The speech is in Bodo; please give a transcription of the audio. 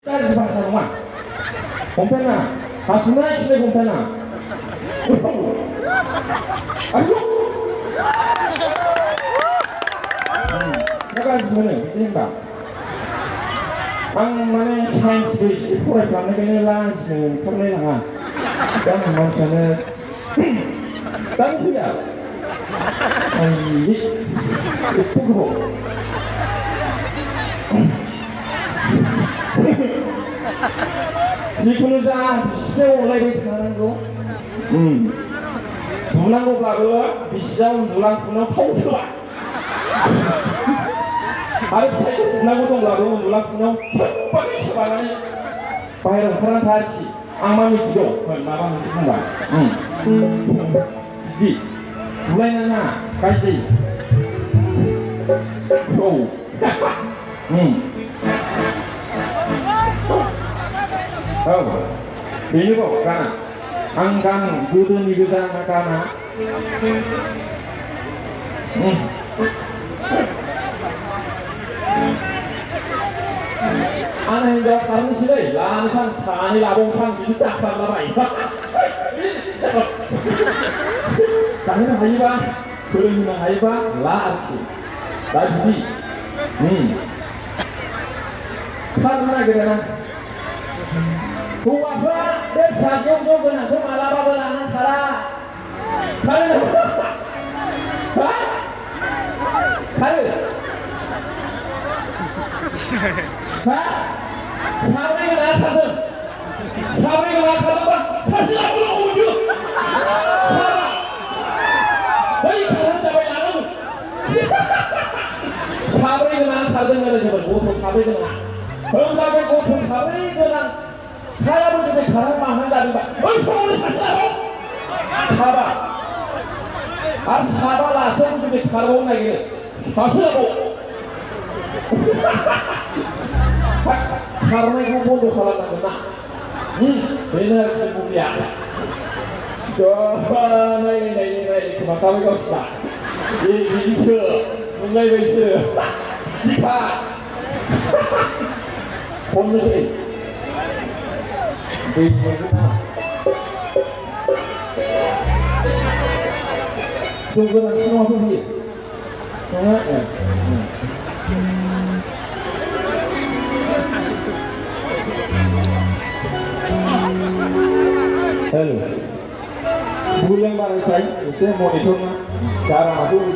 까지 박사놈아 범패나 가수나 치대 범패나 아이고 내가 지금은 이긴다 ang science base for plan na kanila sin kamay nga dan man sana dan kuya ay ito ko 지금은 자 비싸 올라가 있다는 거 누랑 거 봐도 비싸 누랑 분은 통수와 아래 사이도 누랑 거도 올라가고 누랑 분은 빡빡이 쳐봐라니 바이런 그런 다르지 악마미 지오 나만 지금 봐 디 누랑이나 가지 오 ini kok kana angkang gudun di sana kana aneh enggak kamu sih deh langsung cani labung sang gitu tak sama baik cani nak haiba kurang nak haiba larci larci karena gimana Kuwafra dan sajong jo benar tu malaba benar kara. Kara. Ha? Kara. Ha? Sabi benar satu. Sabi benar satu bah. Kasih aku lo wujud. Kara. Hei kara jabai lalu. Sabi benar satu benar jabai. Goto sabi benar. Hendak goto sabi benar. 사람을 좀 가라만 한다는 말. 손을 샀어요. 사바. 아 사바라 손을 좀 가라고 나기를 샀으라고. 가라만 이거 뭐도 가라는구나. 옛날 친구야. 저 나이 그만 가면 갑시다. 이 미쳐. 뭔가 이거 있어. 이파. 본느지. Tungguan semua pergi. Tengok ya. Hello. Bulan baru saya mau ditunggu cara masuk di